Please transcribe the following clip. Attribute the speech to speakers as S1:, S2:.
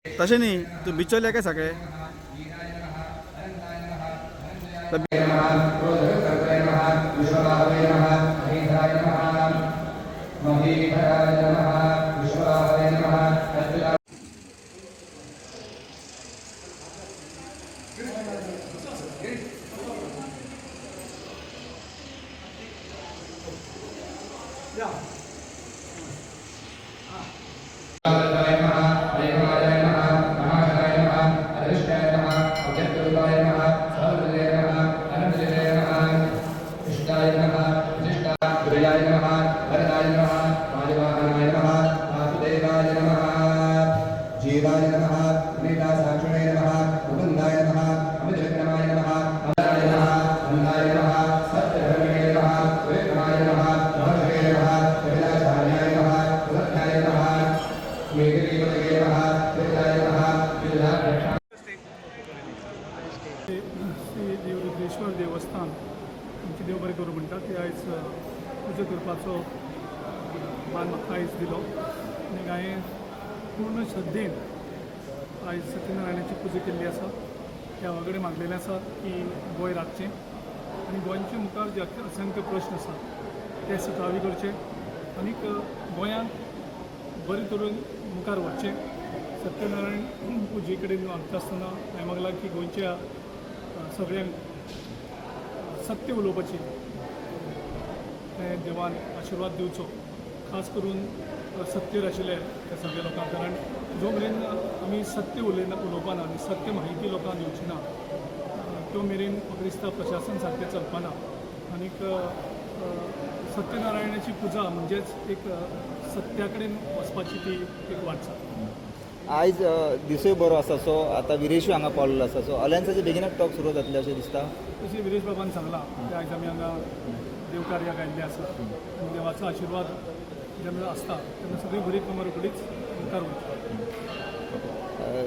S1: तशें न्ही, तूं बिचोले काय सगळे.
S2: जीवाय नमः, अमृतासाक्षिणे नमः, मुकुन्दाय नमः, अमितविक्रमाय नमः, अमराय नमः, नन्दाय नमः, सत्यधर्मिणे नमः, विक्रमाय नमः, महर्षये नमः, कपिलाचार्याय नमः, सुलभ्याय नमः, मेघदीपतये नमः, विद्याय नमः, विद्याध्यक्षाय.
S3: श्री देवरुद्रेश्वर देवस्थान आमचें देव बरें करूं म्हणटा की आयज पुजा करपाचो मान म्हाका आयज दिलो आनी हांवें पूर्ण श्रद्धेन आयज सत्यनारायणाची पुजा केल्ली आसा. देवा कडेन मागलेलें आसा की गोंय राखचें आनी गोंयचे मुखार जे असंख्य प्रश्न आसा ते सुटावे करचे आनीक गोंयांक बरे तरेन मुखार व्हरचें. सत्यनारायण पुजे कडेन मागता आसतना हांवें मागलां की गोंयच्या सगळ्यांक सत्य उलोवपाची तें देवान आशिर्वाद दिवचो, खास करून सत्तेर आशिल्ले त्या सगळ्या लोकांक, कारण जो मेरेन आमी सत्य उलयना, उलोवपाना आनी सत्य माहिती लोकांक दिवची ना, त्यो मेरेन म्हाका दिसता प्रशासन सारकें चलपाना. आनीक सत्यनारायणाची पुजा म्हणजेच एक सत्या कडेन वचपाची ती एक वाटचाल.
S4: आयज दिसूय बरो आसा, सो आतां विरेशूय हांगा पावलेलो आसा, सो अलायन्साचे बेगिनच टॉक सुरू जातले अशें दिसता.
S3: तशें विरेश बाबान सांगलां की आयज आमी हांगा देवकार्याक आयिल्ले आसा आनी देवाचो आशिर्वाद जेन्ना आसता तेन्ना सगळीं बरीं कामां रोखडीच मुखार वयता.